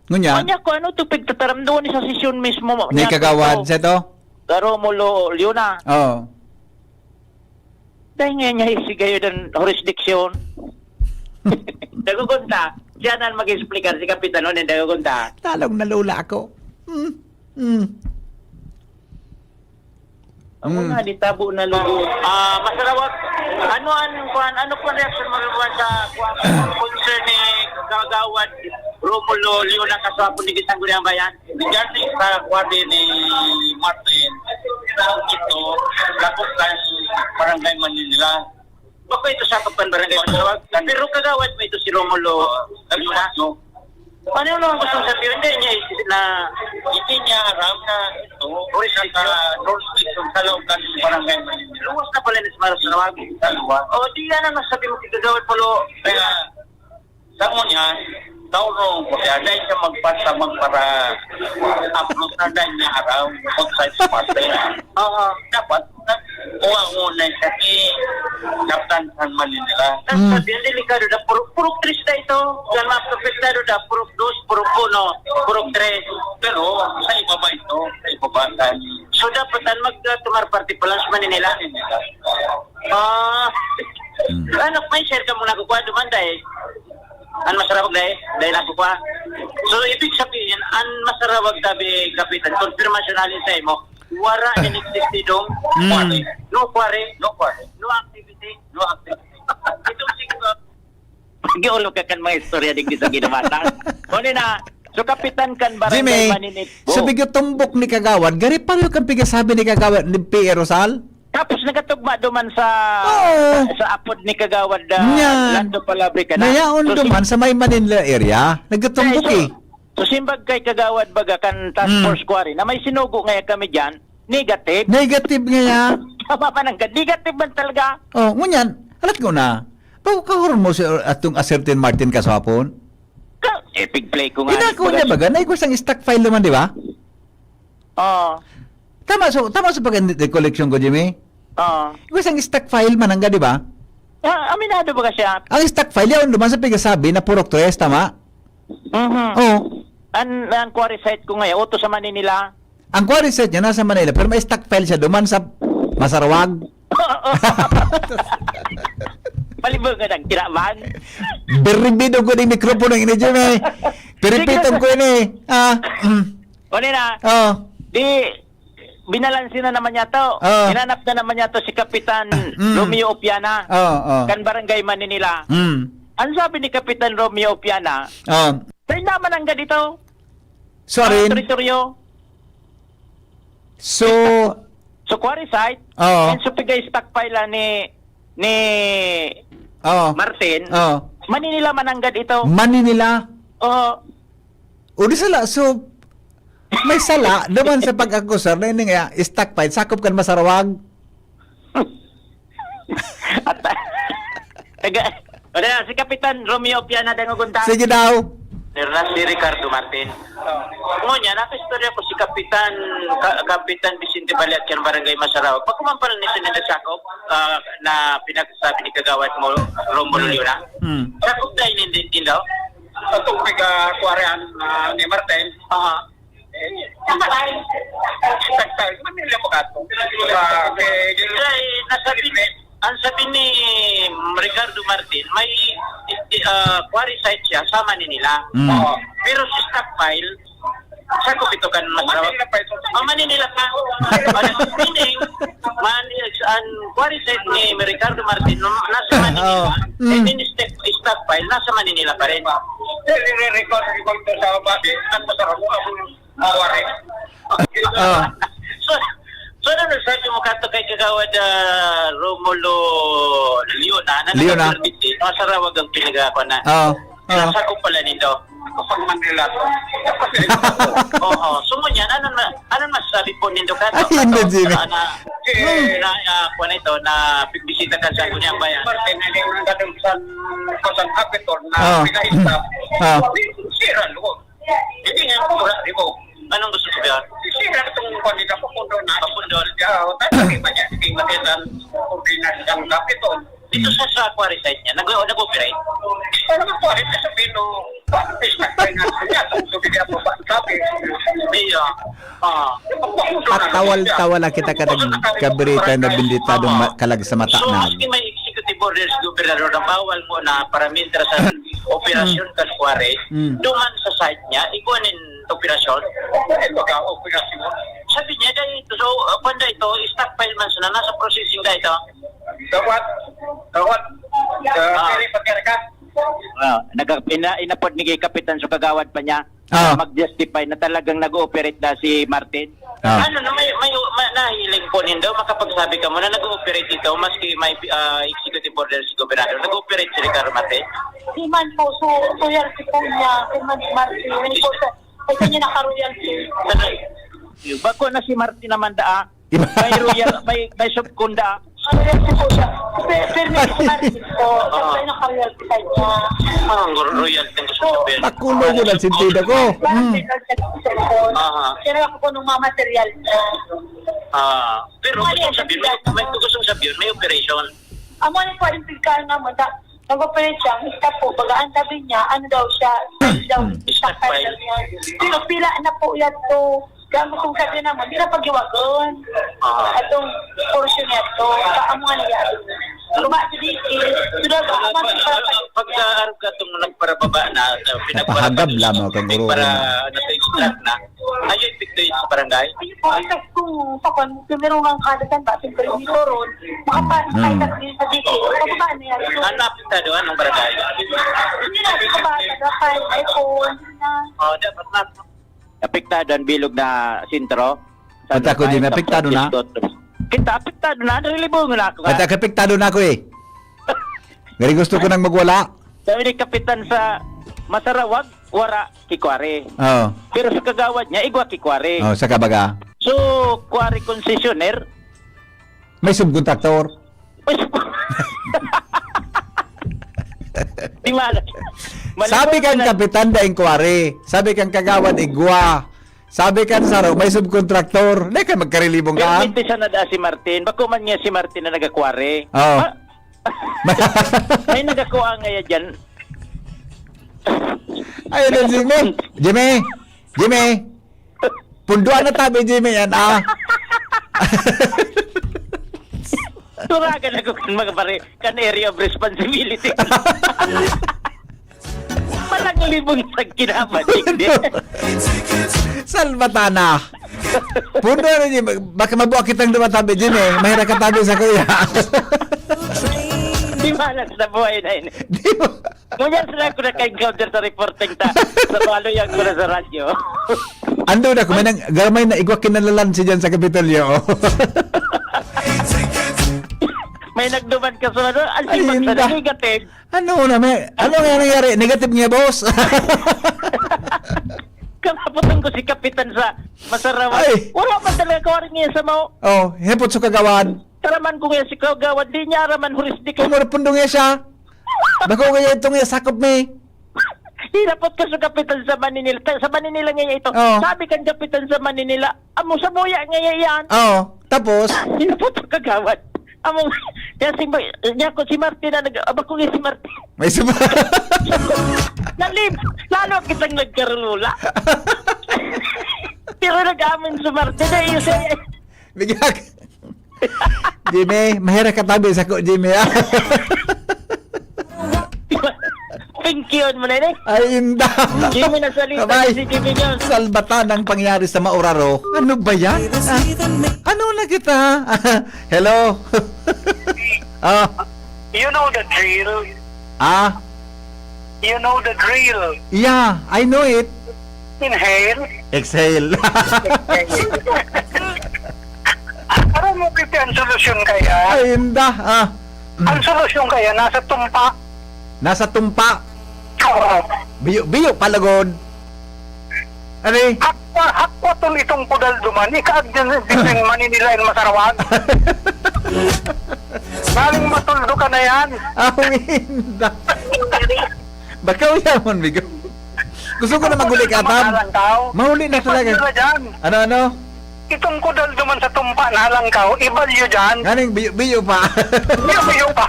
Ngunya? Kanya ko, ano to, pagtataram doon sa sesyon mismo mo. Ni Niya Kagawad to. Sa to? Ka Romulo Leona. Oh. Dahil nga niya isigayon ang jurisdiction. Dagugunta, siya na mag-explicar si Kapitan Onen, dagugunta. Lalong nalula ako. Hmm. Hmm. Ako Hmm. nga, di tabo na lugo. Ah, Masarawag, ano ang kuwan? Ano pa reaction mo naman sa kuwan? Concern ni Kagawad Romulo Leona Kaswapo ni Gisang Guriang Bayan? Regarding sa kuwan ni Martin, ito, lakop kan Barangay Manila. Bako ito sa Kapan Barangay Masarawag. Pero kagawad mo ito si Romulo Leona, no? Ano yung mga gustong sabihin? Hindi niya isip na Hindi niya aram na ito, Jurisdiction. Sa jurisdiction sa loob ng barangay Manila. Luwas na pala ni Masarawag. Sa luwas. O, di yan ang nasabi mo, kagawad Polo. Kaya, sa mo niya, taurong ko siya, dahil siya magpasa, magpara, upload na dahil niya aram, outside sa parte. Oo. Dapat, kuha mo na siya si Captain San Manila. Ang Hmm. sabi, ang delikado na, puro, puro tres na ito. Yan, mga apektado na, puro dos, puro uno, puro tres. Pero sa ibaba ito, sa ibaba sa So, dapat ang mag-, ah, tomar parte pala sa Manila. Ah, Hmm. ano, may share ka muna kukuha duman, dahil ang Masarawag, dahil, dahil nakukuha. So, ibig sabihin, ang Masarawag, sabi, Kapitan, confirmation alin sa imo, wara nin existidong Hmm. quarry. No quarry. No quarry. No activity. No activity. Itong siguro, Giulo ka kan mga istorya digdi sa ginamatan. Kundi na, so kapitan kan barangay Jimmy, Maninitbo. Sabi ko, tumbok ni Kagawad, gari pareho kan pigasabi ni Kagawad ni P A Rosal? Tapos nagatugma duman sa, Oo. sa, sa apod ni Kagawad, ah, Yan. Lando Palabrica na. Nayaon So, si- duman sa may Manila area, nagatumbok Eh, so, eh. So, simbag kay Kagawad baga kan Task Mm. Force Quarry na may sinugo ngaya kami diyan, negative. Negative ngaya. Tama pa nang negative man talaga. Oh, ngunyan, halat ko na. Pag kahurmo si atong Acertin Martin kaswapon. Ka, epic play ko nga. Inako niya baga, na igwa sang stock file naman, di ba? Oo. Tama so, tama sa pag-recollection ko, Jimmy. Oo. Igwa sang stock file man ang, di ba? Ah, aminado ba ka siya? Ang stock file, yaon duman sa pigasabi na purok tres, tama? Mhm. Oh. an, an quarry site ko ngayon, uto sa Manila. Ang quarry site niya nasa Manila, pero may stockpile siya duman sa Masarawag. Palibog ka ng kinaman. Biribido ko ng mikropono ini, Jim, eh. Piripitan ko ini, eh. Ah, mm. O, na. Oh. Di, binalanse na naman niya to. Oh. Hinanap na naman niya to si Kapitan Mm. Romeo Opiana. Oh, oh. Kan Barangay Maninila. Mm. Ang sabi ni Kapitan Romeo Opiana, Oh. "Saan naman ang ganito?" Sorry. Ang teritoryo. So, So, quarry site, Oo. and so pigay stockpile ni, ni Oo. Martin, Oo. Maninila man nanggad ito. Maninila? Oo. O di sala, so, may sala naman sa pag-akusar na ini nga stockpile, sakop kan Masarawag. At, taga, wala, si Kapitan Romeo Piana, dangogon ta. Sige daw. Sir na si Ricardo Martin. Ngunyan, nakaistorya ko si Kapitan, Ka-, Kapitan Vicente Baliat, kan Barangay Masarawag. Pagkuman pala ni Senator Sakop, ah, na pinagsabi ni Kagawad mo, Romulo Leona. Hmm. Sakop tayo nindin din daw. Sa tubig, ah, kuwarihan, ah, ni Martin. Aha. Eh, patay. Patay. Manila mo ka to. Ah, kay Kaya, eh, nasabi ni, ang sabi ni Ricardo Martin, may, eh, ah, quarry site siya sa Manila. Mm. Oo. Pero si stockpile, sa Kupito kan mas Manila pa ito. Oh, Manila pa. Meaning, man, ang quarry site ni Ricardo Martin, nung nasa Manila, Oo. eh, Mm. din stock-, stockpile, nasa Manila pa rin. Nire-record, record ko sa babi, ang masarap mo, ang Awari. Ah. So, so ano na sabi mo kato kay Kagawad, ah, Romulo Leona, na Leona. Nag-permit, eh, mga sarawag ang pinag-ako na. Oo. Oo. Nasa ko pala nito. Kapag Manila to. Kapag Manila to. Oo. So, ngunyan, ano na, ano masasabi po nindo kato? Ay, hindi, Jimmy. Na, na, na, ah, kuwan ito, na bisita ka sa Guniang Bayan. Parte na rin ang gadong sa, sa Capitol na Oo. Pinahista. Oo. Sira, loob. Hindi nga ako mura, di ba? Anong gusto sabihin? Sisira itong kanila, papundo na. Papundo. Ah, o, tayo, di ba niya? Hindi makita ang ordinance ng Capitol. Dito sa, sa quarry site niya, nag-, nag-operate? Ano ba quarry site? Sabihin, no, bakit is nag-finance niya? Itong sabi niya, baba, sabi. Iya. Ah. Papundo na lang siya. Patawal-tawal na kita ka nagkabrita na binditadong ma-, kalag sa mata So, na. Maski may executive order si gobernador na bawal mo na para mientras sa operasyon kan quarry, Mm. duman sa site niya, igwa nin operasyon. Ay, baga, operasyon. Sabi niya, dahil ito, so, uh, panda ito, stockpile man sana, nasa processing na ito. Dapat, dapat, uh, Ah. Pwede pagkarga. Ah, naga-, ina-, inapod ni Kapitan sa kagawad pa niya. Ah. Mag-justify na talagang nag-ooperate na si Martin. Ah. Ano na, may, may, ma-, nahiling po nindo, makapagsabi ka mo na nag-ooperate ito, maski may, ah, executive order si gobernador, nag-ooperate si Ricardo Martin? Di man po, so, royalty po niya, kay Man-, Martin, yun po sa, kaya niya naka-royalty. Bako na si Martin naman daa. May royal, may, may subkunda. Ano yan po siya? Pe-, permit ko na rin po. Siyempre, naka-royalty side niya. Ah, ang royalty ang gusto ko, pero Nakulo ko lang sentido ko. Parang Hmm. may royalty sa cellphone. Aha. Pero ako po nung mga material niya. Ah, pero Ano gusto yan? Kong sabihin, may, may gusto kong sabihin, may operation. Amo ni po, implikar nga mo, da-, nag-operate siya, ang isa po, baga ang sabi niya, ano daw siya, daw, Hmm. Stockpile. Stockpile daw niya. Pero pila na po yan to, Kaya ang gustong sabihin naman, di na paghiwagon. Ah. Atong porsyon niya to, sa amo nga niya. Luma si D K, sudah ba? Pag, pag, pag, pag, ah, arog ka itong nagparababa na, na pinagpara-, Napahagab lamang kang para, ororo. Nasa extract na. Ayun, epekto yun sa barangay? Ayun po, ang test kung sa kon-, kung meron nga kada saan ba, siyempre, dito ron, makapa-, Hmm. makaitas din sa D K. Pababa na yan. So, Ano, apektado? Anong barangay? Hindi na, di ba, nag-file, iPhone, na. Oh, dapat na. Apektado ang bilog na sentro. San Pati ako din, Rafael, apektado na. San Francisco. Kita, apektado na. Narilibong na ako, Pati ha? Ako, apektado na ako, eh. Gari gusto ko nang magwala. Sabi ni Kapitan sa Masarawag, wara ki quarry. Oo. Pero sa kagawad niya, igwa ki quarry. Oh, sa kabaga. So, quarry concessionaire, May subkontraktor. May sub-, Di ba? Mali Sabi po kan na kapitan, daing kuwari. Sabi kan kagawad, igwa. Sabi kan saro, may subkontraktor. Di ka magkarilibong ka. Permit sana da si Martin. Bako man niya si Martin na nagakuwari. Oo. Ma-, may nagakuha nga ya dyan. Ayun na, Jimmy. Jimmy. Jimmy! Punduan na tabi, Jimmy, yan, ah. Turagan ako kan mga pare, kan area of responsibility. Palang libong sa kinabating di. Salbatana. Punduan na, Jimmy. Baka mabuha kitang duwa tabi, Jimmy. Mahira ka tabi sa kuya. Di malas na buhay na ini. Di ba? Ngunyan sila ako naka-encounter sa reporting ta, sa baloy ang mula sa radyo. Ando na, kung may nang, gamay na igwa kinalalan si dyan sa Kapitolyo. May nagduman ka sa ano, ang Ay, sibag sa inda. Negative. Ano na, may, ano nga nangyari? Negative nga, boss? Kanaputan ko si Kapitan sa Masarawan. Ay. Wala pa talaga ko rin niya sa mao. Oh, hepot sa kagawan. Karaman ko nga si Kagawad, di niya araman hurisdik. Kumurapundong nga siya. Bako kaya itong iya sakop mi. Hinapot ko sa kapitan sa Maninila. Ta-, sa Maninila ngayon ito. Oo. Sabi kan kapitan sa Maninila, "Amo sa buya ngayon yan." Oo. Tapos? Hinapot sa kagawad. Amo, kaya si Ma-, niya ko si Martin na nag-, aba ko nga si Martin. May suma- Nalim, lalo kitang nagkarulula. Pero nag-amin si Martin na isa. Bigyan. Jimmy, mahira ka tabi sa ko, Jimmy, ah. Pingkiyon mo na ini. Ay, inda. Jimmy, nasalita Bye-bye. Si Jimmy Jones. Salbatan ang pangyari sa Mauraro. Ano ba yan? Ah, ano na kita? Hello? Ah, You know the drill. Ah, You know the drill. Yeah, I know it. Inhale. Exhale. Aram mo, Pipi, ang solusyon kaya? Ay, inda. Ah. Ang solusyon kaya, nasa tumpa. Nasa tumpa. Oo. Biyo, biyo, palagod. Ano eh? Hakwa, hakwa tong itong kudal duman. Ikaag dyan, dyan Maninila in Masarawan. Galing matuldo ka na yan. Awin. Baka uyamon, Migo. Gusto ko na maguli ka, Tam. Mahalangkaw. Mahuli na talaga. Ibalyo na dyan. Ano, ano? Itong kudal duman sa tumpa na halangkaw, ibalyo dyan. Ganing biyo, biyo pa. Biyo, biyo pa.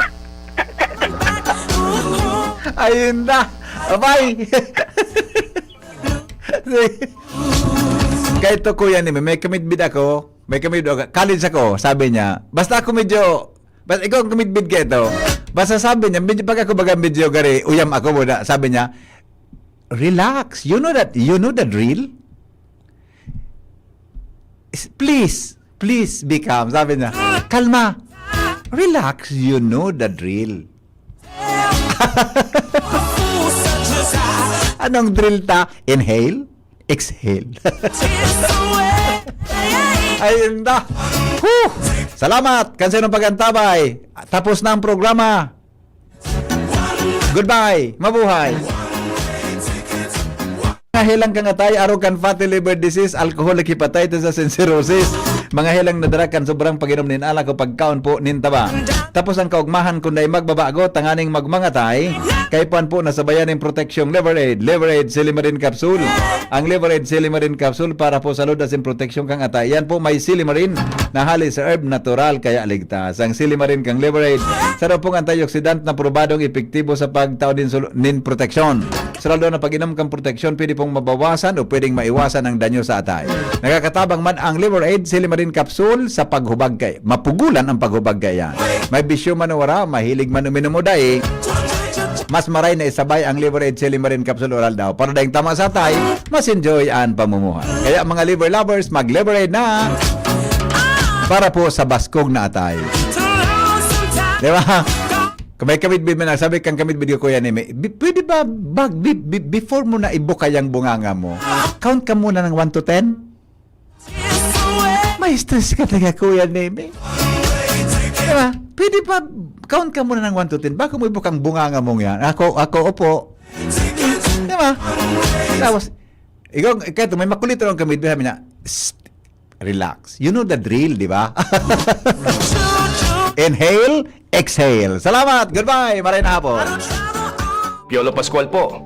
Ayun na. Abay. Kahit to, kuya ni, may kamidbid ako. May kamidbid ako. College ako, sabi niya. Basta ako medyo, basta ikaw ang kamidbid ka ito. Basta sabi niya, medyo pag ako baga medyo gari, uyam ako muna. Sabi niya, "Relax. You know that, you know the drill? S-, please, please be calm." Sabi niya, "Kalma. Relax. You know the drill." Anong drill ta? Inhale, exhale. Ayun na. Whew! Salamat kan sa inyong pag-antabay. Tapos na ang programa. Goodbye. Mabuhay. Mga helang kangatay, arog kan fatty liver disease, alcoholic hepatitis asin cirrhosis. Mga helang nadara kan sobrang pag-inom nin alak o pagkaon po nin taba. Tapos ang kaugmahan, kun dai magbabago, tanganing magmangatay, kaipuhan po na sabayan nin proteksyong Liver Aid, Liver Aid Silimarin Capsule. Ang Liver Aid Silimarin Capsule para po sa salud asin proteksyon kan atay. Yan po may silimarin na hali sa herb, natural, kaya ligtas. Ang silimarin kang Liver Aid, saro pong antioxidant na probadong epektibo sa pagtao din sul-, nin proteksyon. Sa lalo na pag-inom kang proteksyon, pwede pong mabawasan o pwedeng maiwasan ang danyo sa atay. Nakakatabang man ang Liver Aid Silimarin Capsule sa paghubag kay, mapugulan ang paghubag kay yan. May bisyo man o wara, mahilig man uminom o dai, mas maray na isabay ang Liver Aid Silimarin Capsule Oral daw. Para daing tama sa atay, mas enjoy ang pamumuhay. Kaya mga liver lovers, mag-Liver Aid na para po sa baskog na atay. Di ba? Kung may kamidbid man, sabi kang kamidbid ko, Kuya Neme, "Bi-, pwede ba, bag-, bi-, bi-, before mo na ibukay ang bunganga mo, count ka muna ng one to ten?" May stress ka talaga, Kuya Neme. Di ba? Pwede ba, count ka muna ng one to ten bago mo ibukang bunganga mong yan? Ako, ako, opo. Di ba? Tapos, ikaw, ikaw, may makulit lang kami, sabi niya, "Shh, relax. You know the drill, di ba?" Inhale, exhale. Salamat. Goodbye. Maray na hapon. Piolo Pascual po.